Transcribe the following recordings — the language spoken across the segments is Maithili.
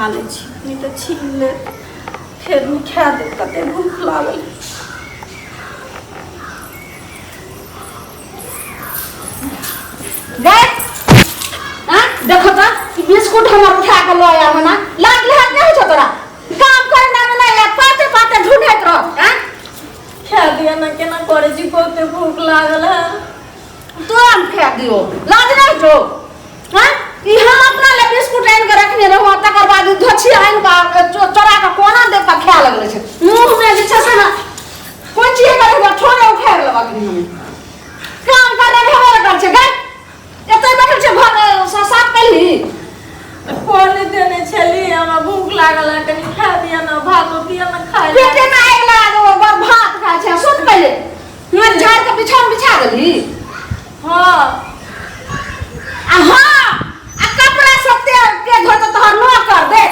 खा लै छी नहि तऽ छीन लेत फेर नहि खाए देत कते भूख लागल गए हाँ देखो तो ई बिस्कुट हमर उठा के लऽ आयल हना लाज लिहाज नहीं होइ छौ तोरा काम करे ना में नहीं पाते पाते ढूंढैत रह हाँ खा दिया ना केना करे छी बहुते भूख लागल है तुरंत खा दियो लाज नहीं छौ हाँ ई हम अपना ले बिस्कुट आनि के रखने रहू आ तकर बाद ई धोछी आनि के चोरा के कोना देख के खाए लगले छै मुंह में जे छै से ना कोन चीज करे ठोरे उखाड़ लेबक हमें काम करे भेबे कर छै गए एतै बैठल छै घर साफ कैलही खोल देने छली हमरा भूख लागल है कनि खा दिया ना भातो दिया ना खाए ला। पेटे में आगि लगा देबो बड़ भात खाइ छै सुत पहिले हमर झाड़ के बिछौन बिछा देलही हाँ आ हाँ आ कपड़ा सब ते के धोते तोहर नो कर दे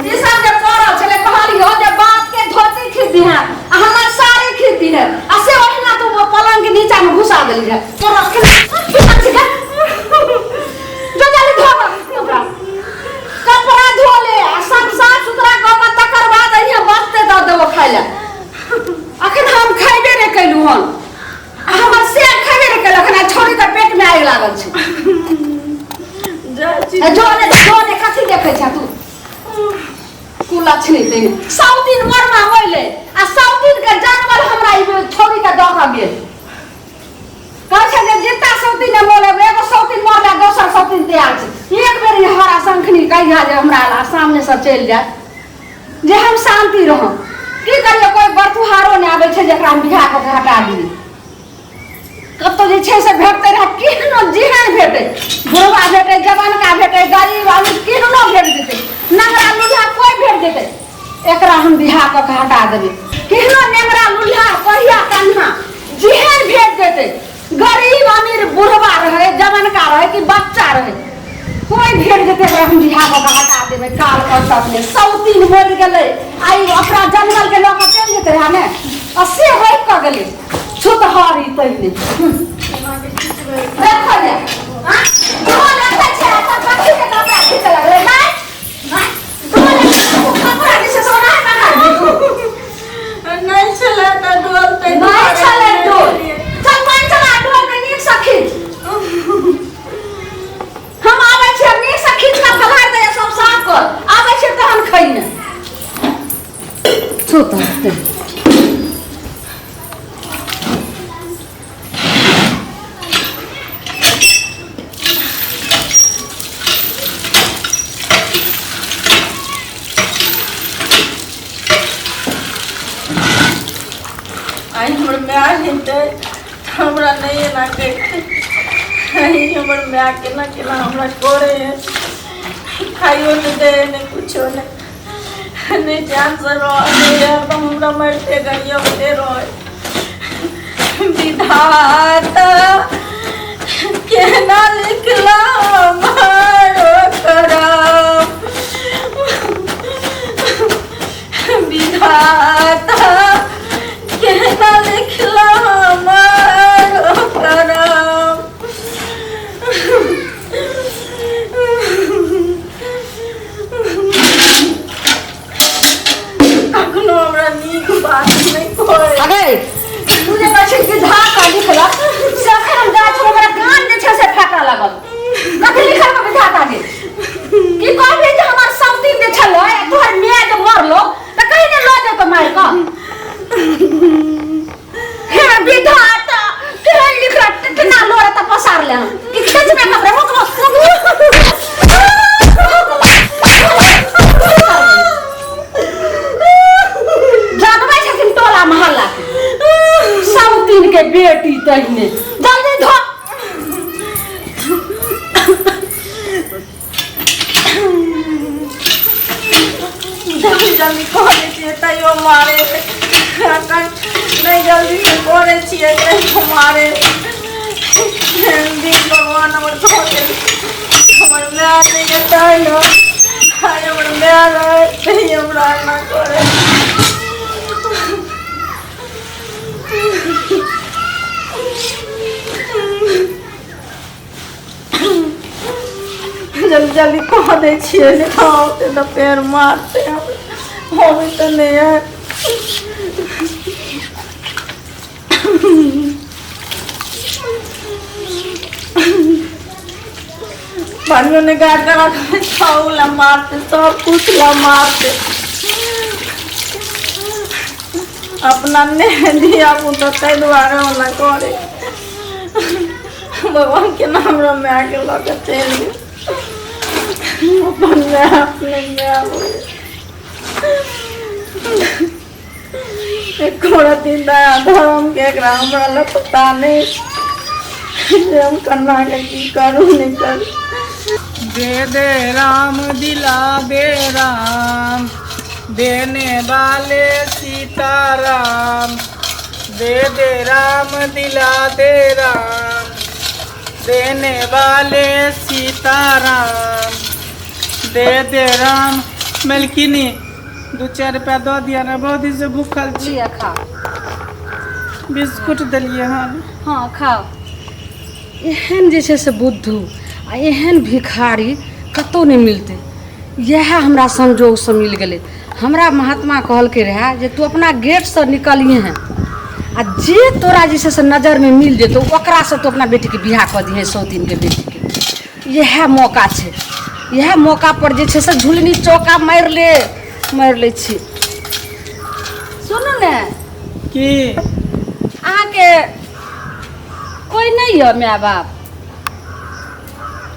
ई सब जे पड़ल छलै कहलियो जे बाप के धोती खींच दिहे आ हमर साड़ी खींच दिहे आ से ओहिना तू पलंग के नीचा में घुसा देली है तोरा खींच खींच जो जल्दी धो कपड़ा कपड़ा धो ले आ सब साफ सुथरा कऽ के तकर बाद अहिया बचते दऽ देबो खाइ लए अखन हम खैबे नहि कैलू हन आ हमर से खैबे नहि केलक हन आ छौड़ी के पेट में आगि लागल छै जाइ छी जो ने जो ने कथी देखै छ तू कुलक्षणी तैने सौ दिन मरना होइले आ सौ दिन के जानवर हमरा ई छौड़ी के दऽ के गेल कहै छै जे जितना सौ दिन मोले एगो सौ दिन मरला दोसर सौ दिन तैयार छै एक बेर ई हरा शंखनी कहिया जे हमरा ला सामने से चलि जाए जे हम शांति रहब की करियै कोइ बरतुहारो नहि आबै छै जेकरा हम बियाह कऽ के हटा दियै कतौ जे छै से भेटतै रहए केहनो जेहन भेटै बुढ़वा भेटै जवानका भेटै गरीब अमीर केहनो भेट जेतै नंगरा लूल्हा कोइ भेट जेतै एकरा हम बियाह कऽ के हटा देबै केहनो नेंगरा लूल्हा कहिया कन्हा जेहन भेट जेतै गरीब अमीर बुढ़वा रहै जवानका रहै कि बच्चा रहै कोइ भेट जेतै एकरा हम बियाह कऽ के हटा देबै काल करतब ने सौ तीन मरि गेलै आ ई अपना जंगल के लऽ कऽ चलि जेतै रहए ने आ से रोकि कऽ गेलै छुतहरी तहिने देखो ने हाँ दो देखै छै आ तब कथी के कपड़ा खींचे लगलै नहि हाँ दो देखै छै कपड़ा जे छै से ओना बना दे नहि छलै तऽ डोल तै नहि छलै डोल चल पानि चला डोल में नीक से खींच हम आबै छियै नीक से खींच कऽ फलार दे सब साफ कर आबै छियै तहन खइने छुतहरी आइ हमर माय हेतै तऽ हमरा नहि एना करितै आइ हमर माय केना केना हमरा करै है खाइयो नहि दै है नहि कुछो नहि नहि चैनसँ रहऽ दैए तऽ हमरा मारिते गरियबिते रहै विधाता केना लिखला हमारो करम विधाता केना लिखला हमारो करम कखनो हमरा नीक बात नहि कहै अगे तू जे कहै छै विधाता लिखलक से अखन हम जाइ छलहुँ हमरा कान जे छै से फाटऽ लागल कथी लिखल बा विधाता के की कहबी जे हमर सौतीन जे छलै तोहर माय जे मरलो तऽ कहीं ने लऽ जेतो मारि कऽ हे विधाता केहन लिखलक टिटना लोड़ा तऽ पसार ले कि खेचबे कपड़ा मुख जानबै छथिन टोला मोहल्ला के सब तीन के बेटी तहिने जल्दी धो जल्दी जल्दी करै छियै तैयो मारे नहि जल्दी से करै छियै तैयो मारे दिन भगवान हमर धऽ देल हमर माय नहि एतै ने आइ हमर माय रहै तैयो हमरा एना करै जल्दी कह दै छियै नहि तऽ औतै तऽ फेर मारतै हमरा। अबै तऽ नहि है। पानियो नहि गाड़ के रखबै छौ ला मारतै, सब कुछ ला मारतै। अपना नहि धिया पुता ताहि दुआरे ओना करै। भगवान के नाम हमरा मायके लऽ कऽ चलि गेल। अपन माय अपने माय होइ। एको रत्ती दया धर्म के एकरा हमरा लग पता नहि जे हम केना के की करू नहि करू। दे दे राम दिला दे राम, देने वाले सीताराम। दे दे राम दिला दे राम, देने वाले सीताराम। दे दे राम। मलकिनी, दू चारि रुपया दऽ दिअ ने, बहुत दिनसँ भूखल छी। लिअ खाउ। बिस्कुट देलियै हन। हँ खाउ। एहन जे छै से बुद्धू आ एहन भिखारी कतहु नहि मिलतै। इएह हमरा संजोगसँ मिल गेलै। हमरा महात्मा कहलकै रहए जे तू अपना गेटसँ निकलिहे आ जे तोरा जे छै से नजरमे मिल जेतौ ओकरासँ तू अपना बेटीके बियाह कऽ दिहे, सौतीनके बेटीके। इएह मौका छै, इएह मौकापर जे छै से झुलनी चौका मारि ले, मारि लै छी। सुनू ने। की? अहाँके कोइ नहि यऽ माय बाप?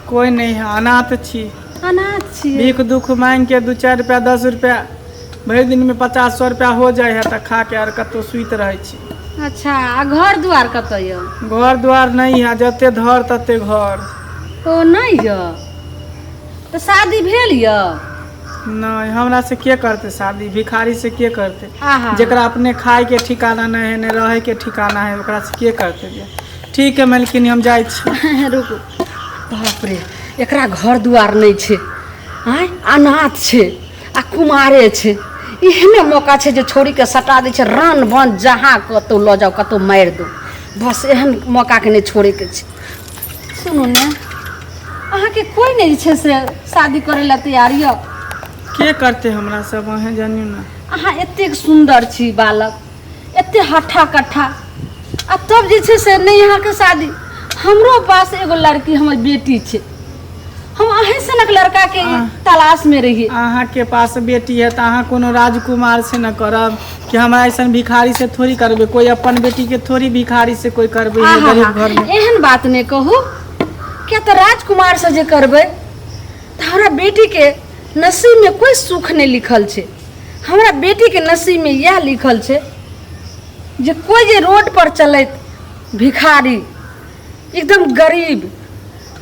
कोइ नहि है, अनाथ छी। अनाथ छियै? भीख दुख मांगि के दू चारि रुपया 10 रुपया भरि दिन में 50-100 रुपया हो जाइ है तऽ खा के आर कतौ सुति रहै छी। अच्छा, आ घर दुआर कतऽ यऽ? घर दुआर नहि है, जते धर तते घर। ओ नहि यऽ? तऽ शादी भेल यऽ? नहि, हमरा से के करतै शादी? भिखारी से के करतै? आहा। जेकरा अपने खाय के ठिकाना नहि है, नहि रहै के ठिकाना है, ओकरा से के करतै बियाह? ठीक है मलकिनी, हम जाइ छी। रुकू। बाप रे, एकरा घर दुआर नहि छै, आँय, अनाथ छै आ कुमारे छै। एहने मौका छै जे छौड़ीके सटा दै छै, रन बन जहाँ कतहु लऽ जाउ, कतहु मारि दू, बस एहन मौकाके नहि छोड़ैके छै। सुनू ने, अहाँके कोइ नहि छै से शादी करै लए तैयार यऽ? के करतै हमरा सब, अहें जानियौ ने। अहाँ एतेक सुन्दर छी बालक, एते हट्ठा कट्ठा, आ तब जे छै से नहि अहाँके शादी। हमरो पास एगो लड़की हमर बेटी छै, हम अहीं सनक लड़का के तलाश में रहिए। अहाँके पास बेटी है तऽ अहाँ कोनो राजकुमार से न करब कि हमरा ऐसन भिखारी से थोड़ी करबै? कोई अपन बेटी के थोड़ी भिखारी से कोई करबै है गरीब घर में? एहन बात नहि कहू। किया तऽ राजकुमार से जे करबै तऽ हमरा बेटी के नसीब में कोई सुख नहि लिखल छै। हमरा बेटी के नसीब में इएह लिखल छै जे कोई जे रोड पर चलैत भिखारी एकदम गरीब,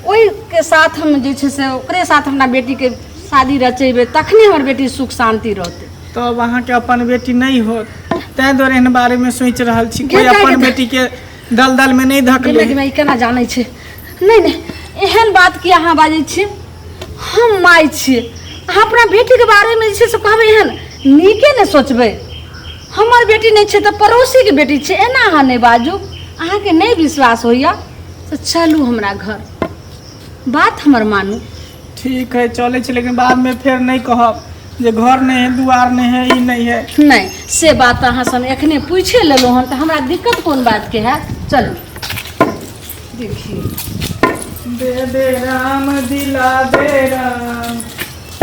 ओहिके साथ हम जे छै से ओकरे साथ हमरा बेटीके शादी रचेबै, तखने हमर बेटी सुख शान्ति रहतै। तब अहाँके अपन बेटी नहि होत ताहि दुआरे एहन बारेमे सोचि रहल छी। कोई अपन बेटीके दलदलमे नहि धकले। ई केना जानै छै? नहि नहि, एहन बात की अहाँ बाजै छियै? हम माय छियै, अहाँ अपना बेटीके बारेमे जे छै से कहबै एहन नीके ने सोचबै। हमर बेटी नहि छै तऽ पड़ोसीके बेटी छै, एना अहाँ नहि बाजू। अहाँके नहि विश्वास होइए तऽ चलू हमरा घर, बात हमर मानू। ठीक है, चलै छी, लेकिन बादमे फेर नहि कहब जे घर नहि है, दुआर नहि है, ई नहि है। नहि, से बात तऽ अहाँ सब एखने पूछे लेलहुँ हन, तऽ हमरा दिक्कत कोन बातके हैत? चलू देखिए। दे दे राम दिला दे राम,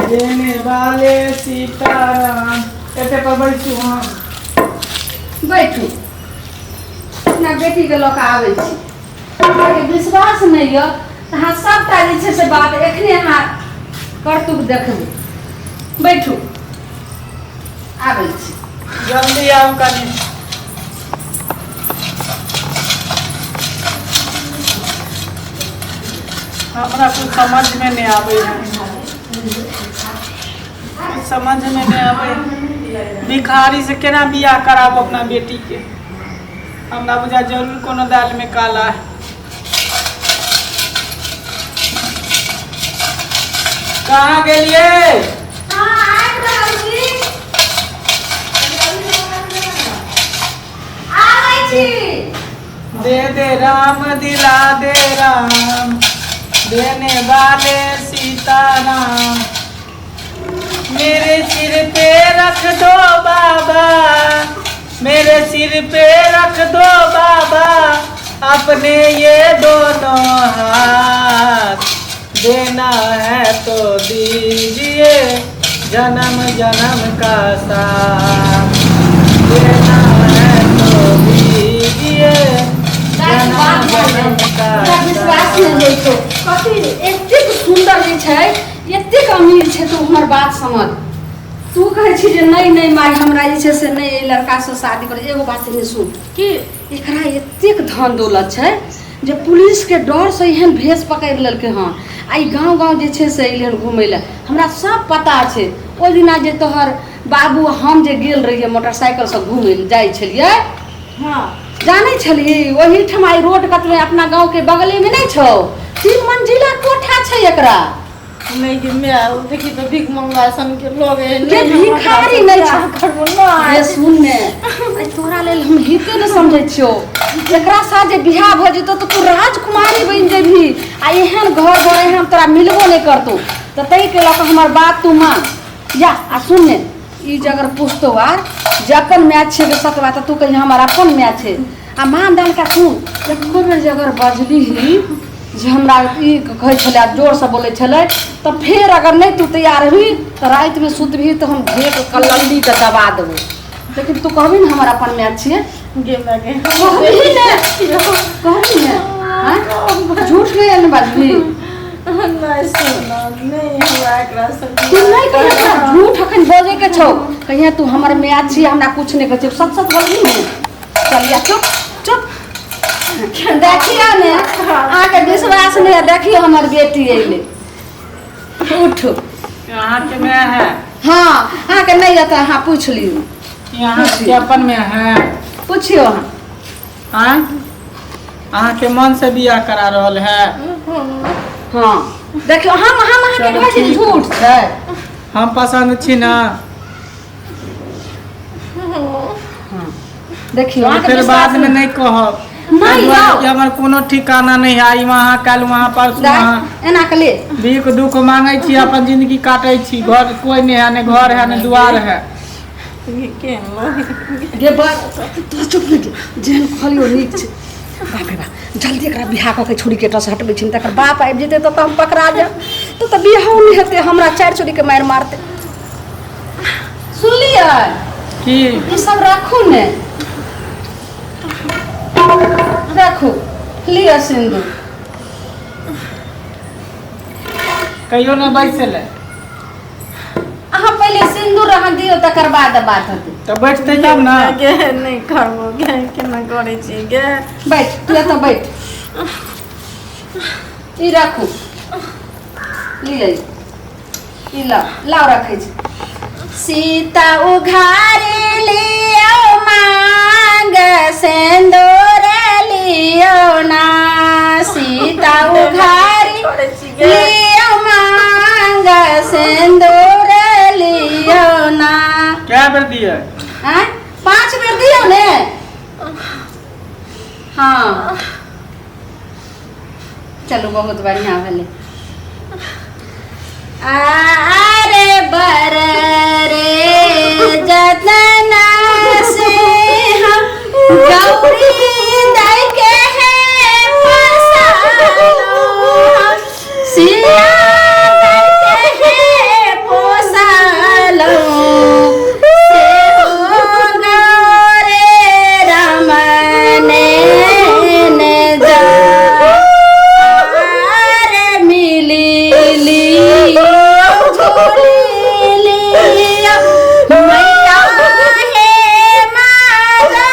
देने वाले सीताराम। एते पर बैसू हम। बैठू, अपना बेटीके लऽ कऽ आबै छी। अहाँके विश्वास नहि यऽ तऽ अहाँ सभटा जे छै से बात एखने अहाँ करतूत देखबै। बैठू, आबै छी। जल्दी आउ कनि। हमरा कुछ समझमे नहि आबै है, कुछ समझमे नहि आबै है। भिखारी से केना बियाह कराबू अपना बेटीके? हमरा बुझा जरूर कोनो दालिमे काला है। कहाँ गेलियै? आबि रहल छी, आबै छी। दे दे राम दिला दे राम, देने वाले। सीताराम, मेरे सिर पे रख दो बाबा, मेरे सिर पे रख दो बाबा अपने ये दोनों हाथ, देना है तो दीजिए जन्म जन्म का साथ, देना है तो दीजिए जन्म जन्म का हमरा विश्वास साथ। नहि होइ छौ। कथी एतेक सुन्दर जे छै, एतेक अमीर छै, तू हमर बात समझ। तू कहै छी जे नहि नहि माय, हमरा जे छै से नहि एहि लड़कासँ शादी कर। एगो बात नहि सुन की? एकरा एतेक धन दौलत छै जे पुलिसके डरसँ एहन भेष पकड़ि लेलकै हँ आ ई गाँव गाँव जे छै से अयलै हन घुमय लए। हमरा सब पता छै। ओहि दिना जे तोहर बाबू हम जे गेल रहियै मोटरसाइकिलसँ घुमय लए जाइ छलियै, जानै छलही ओहिठाम ई रोड कतमे अपना गाँवके बगलेमे नहि छौ, 3 मंजिला कोठा छै एकरा। नहि गे माय, ओ देखी तऽ भीख मंगा सन के लोग है। गे भिखारी नहि छै। करबो नहि। गे सुन ने, आइ तोरा लेल हम हिते नहि समझै छियौ। एकरा साथ जे बियाह भऽ जेतौ तऽ तू राजकुमारी बनि जेबही आ एहन घर घर एहन तोरा मिलबो नहि करतौ। तऽ ताहिके लऽ कऽ हमर बात तू मान जा। आ सुन ने, ई जे अगर पुछतौ आर जे अपन माय छियै के सतबा, तऽ तू कहियै हमर अपन माय छै। आ मान दान का सुन, एको बेर जे अगर बजलीही जे हमरा ई कहै छलै आ जोरसँ बोलै छलै, तऽ फेर अगर नहि तू तैयार हेबही तऽ रातिमे सुतबही तऽ हम घेर कऽ लल्लीके दबा देबौ। लेकिन तू कहबही ने हमर अपन माय छियै? गे माय गे। कहबही ने, कहबही ने? आँय, झूठ नहि ने बाजबही? नहि सुन, नहि हमरा एकरा से तू नहि कहिया तोरा झूठ अखन बजैके छौ। कहिया तू हमर माय छी, हमरा कुछ नहि कहै छै। सच सच बोलबही ने? चलिया, चुप चुप। देखियौ ने, अहाँके विश्वास नहि है, देखियौ हमर बेटी अयलै। उठू। अहाँके माय है? हँ, अहाँके नहि यऽ तऽ अहाँ पूछि लियौ। अहाँके अपन माय है? पुछियौ अहाँ। आँय, अहाँके मन से बियाह करा रहल है? हँ, देखियौ, हम अहाँके चलू, कहै छी ठीक। झूठ छै। हम पसन्द छी ने? देखियौ, अहाँके फेर विश्वास बाद में नहीं कहब। नहि एहि दुआरे जाउ। कि हमर कोनो ठिकाना नहीं है। आई वहाँ, काल्हि वहाँ, परसू दाइ, वहाँ। एना के ले। भीख दुख मांगे छी, अपन जिंदगी काटे छी। घर कोई नहीं है, ने घर है ने दुआर है। गे बा, तोरा चुप नहि गे। जेहन कहलियौ नीक छै। बाप रे बाप, जल्दी एकरा बियाह कऽ के छोड़ी के एतऽसँ हटबै छी, तकर बाप आबि जेतै तऽ हम पकड़ा जायब, तऽ बियाहो नहि हेतै, हमरा चारि चोरी के मारि मारतै। सुनलियै? की? ई सब राखू ने, राखू, लिअ सिन्दूर। कहियो ने बैसले। अहाँ पहिले सिन्दूर अहाँ दियौ, तकर बाद बात हेतै। तऽ बैठते तब ने। गे नहि करबो गे, केना करै छी गे? बैठ तू, एतऽ बैठ। ई राखू, लिअ ई लाउ, लाउ, रखै छी। सीता उघारे लियो मांग सिन्दूर लियो ना, सीता उघारी करै छी गे? लियो मांग सिन्दूर लियो ना। कै बेर दिए? आँय, 5 बेर दियौ ने। हँ, चलू, बहुत बढ़िआँ भेलै। अरे बर रे जतना से हम गौरी दाई के है फसालो, हम सिया दाई के है पोसालो, से हो गौरे रमने ने जा अरे मिली लियो झूली लियो मैया हे माधव,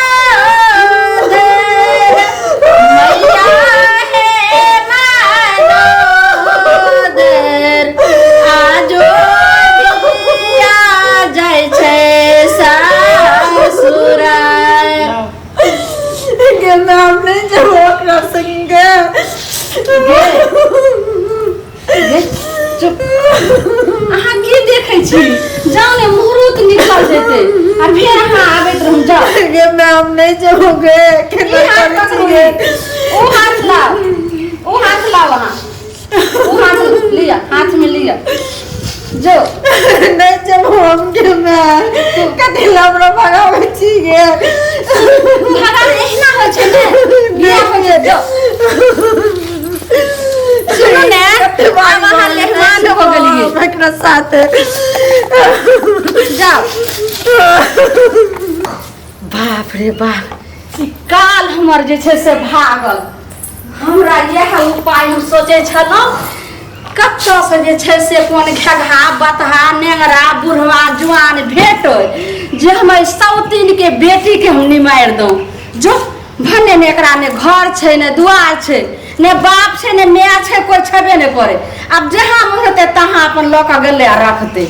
मैया हे माधव, आजो दिया जाइ छै ससुरा। गे नाम नहि जेबो ओकरा संगे। गे, चुप। अहाँ की देखै छी? जाउ ने, मुहूर्त निकल जेतै आ फेर अहाँ आबैत रहू, जाउ। गे मैम, नहि जेबो गे। केना ई हाथ करै छी पकड़ू। गे? ओ हाथ लाउ, ओ हाथ लाउ अहाँ। ओ हाथ लिअ, हाथ में लिअ, जो। नहि जब हम के माय कथी लए हमरा भगाबै छी गे? भगा एहिना होइ छै ने, बियाह होइ छै। जो, सुनू ने, आब अहाँ लेहमान हो गेलियै। एकरा साथ जाओ। बाप रे बाप, ई काल हमर जे छै से भागल। हमरा इएह उपाय हम सोचै छलहुँ, कतऽसँ जे छै से कोन घेघा बतहा नेंगरा बुढ़वा जुआन भेटै जे हमर सौतीनके बेटीके हम निमारि दौं। जो भने ने एकरा ने घर छै, ने दुआर छै, ने बाप छै, ने माय छै, कोइ छेबे नहि करै। आब जहाँ मन हेतै तहाँ अपन लऽ कऽ गेलै आ रखतै,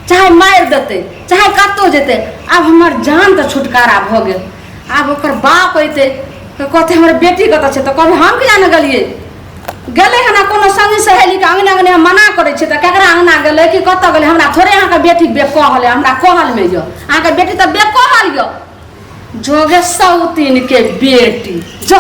चाहे मारि देतै, चाहे कतहु जेतै। आब हमर जान तऽ छुटकारा भऽ गेल। आब ओकर बाप अयतै तऽ कहतै हमर बेटी कतऽ छै? तऽ कहबै हम किया ने गेलियै। गेलै हन कोनो संगी सहेलीके अङ्गने अङ्गने हम मना करै छियै, तऽ ककरा अङ्गना गेलै कि कतऽ गेलै? हमरा थोड़े अहाँके बेटी बेकहल अइ? हमरा कहलमे यऽ अहाँके बेटी तऽ बेकहल यऽ। जोगे सौतीनके बेटी जो।